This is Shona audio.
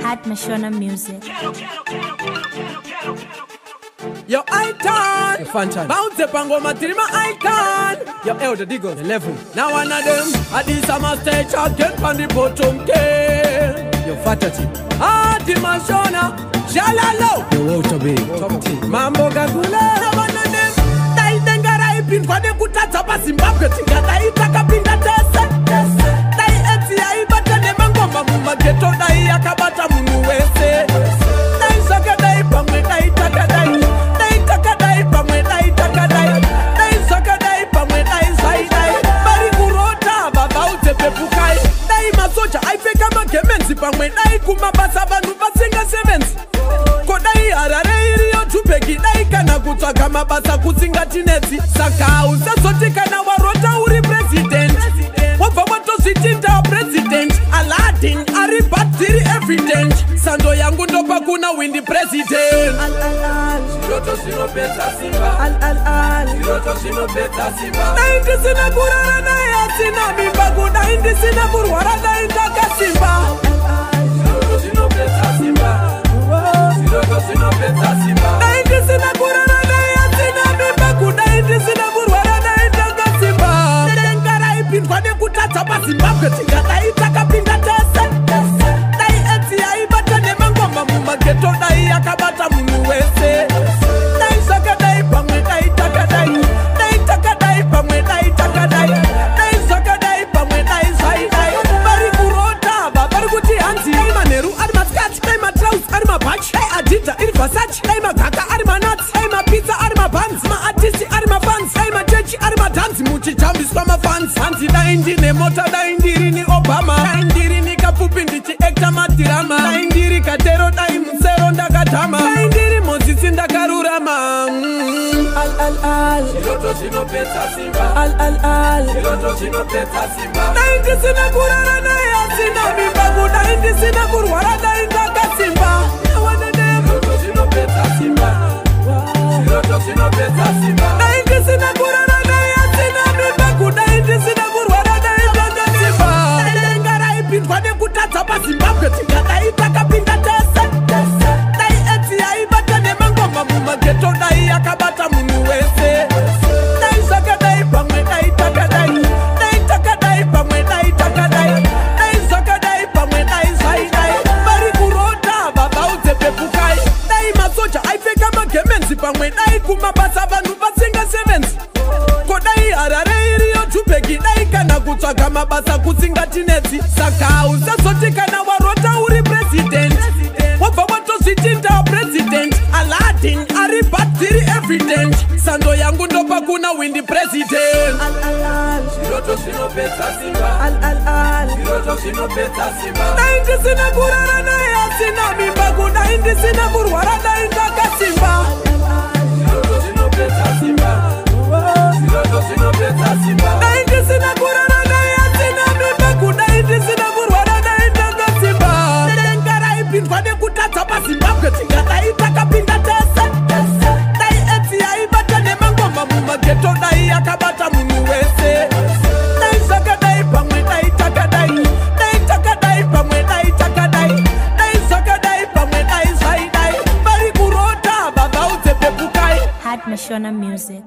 Hat Mashona Music. Yo, icon, Fantan. Bounce pangoma tiri ma icon. Yo, Elder Diggles, the level. Now one of them, Adisa must stage again pan the bottom K. Yo, Fatati. Adi Mashona, Jalalo. Yo, Walter B, Top T. Mambo Gagula. Now one of them, dai denga raipindwa nekutadza paZimbabwe tingadai takapinda tese. Dai etsi yaibata nemangoma mumageto dai yakabata munhu wese. Dai zvakadai pamwe dai takadai. Dai takadai pamwe dai takadai. Dai zvakadai pamwe dai zvaidai. Vari kurota vavaudze pepukai. Dai masoja aipfeka magemenzi pamwe dai kumabasa vanhu vasingasevenzi. Kodai Harare iriyo Jubeki dai kana kutsvaga mabasa kusingatinetsi. Saka usazoti kana warota uri president wobva watozvitinda president. Aladdin ari bhadhiri evident. Sando yangu ndopa kuna windi president. Zviroto zvinopedza simba. Zviroto zvinopedza simba. Dai ndisina kurara naye asina mimba, kudai ndisina kurwara dai ndakasimba. Zviroto zvinopedza simba. Zviroto zvinopedza simba. Dai ndisina kurara naye asina mimba, kudai ndisina kurwara dai ndakasimba. Denga raipindwa nekutadza paZimbabwe tingadai takapinda tese. Dai etsi yaibata nemangoma mumageto dai yakabata munhu wese. Dai zvakadai pamwe dai takadai. Dai takadai pamwe dai takadai. Dai zvakadai pamwe dai zvaidai. Vari kurota ava vari kuti hanzi dai manheru ari masikati, dai matrausi ari mabhachi, dai Adida iri Versace, dai magaka ari manatsi, dai mapizza ari mabhanzi, maartisti ari mafans, dai machechi ari madhanzi muchijambiswa mafans. Hanzi dai ndine mota, dai ndiri ni Obama, dai ndiri ni Kapfupi ndichiekta madhirama, dai ndiri Katero, dai musero ndakadhama, dai ndiri Mozisi ndakarurama. Al al al, zviroto zvinopedza simba. Al al al, zviroto zvinopedza simba. Dai ndisina kurara naye asina mimba, kudai ndisina kurwara dai ndakasimba. Zviroto zvinopedza simba. Zviroto zvinopedza simba. Dai ndisina kurara naye asina mimba, kudai ndisina kurwara dai ndakasimba. Denga raipindwa nekutadza paZimbabwe tingadai takapinda tese. Dai etsi yaibata nemangoma mumageto dai yakabata munhu wese. Dai zvakadai pamwe dai takadai. Dai takadai pamwe dai takadai. Dai zvakadai pamwe dai zvaidai. Vari kurota vavaudze pepukai. Dai masoja aipfeka magemenzi pamwe dai kumabasa vanhu vasingasevenzi. Kodai Harare iriyo Jubeki dai kana kutsvaga mabasa kusingatinetsi. Saka usazoti kana warota uri president wobva watozvitinda president. Aladdin ari bhadhiri evident. Sando yangu ndopa kuna windi president. Zviroto zvinopedza simba. Zviroto zvinopedza simba. Dai ndisina kurara naye asina mimba, kudai ndisina kurwara dai ndakasimba. Zviroto zvinopedza simba. Zviroto zvinopedza simba. Dai ndisina kurara naye asina mimba, kudai ndisina kurwara dai ndakasimba. Denga raipindwa nekutadza paZimbabwe tingadai takapinda tese. Dai etsi yaibata nemangoma mumageto dai yakabata munhu wese. Dai zvakadai pamwe dai takadai. Dai takadai pamwe dai takadai. Dai zvakadai pamwe dai zvaidai. Vari kurota vavaudze pepukai. Hat Mashona Music.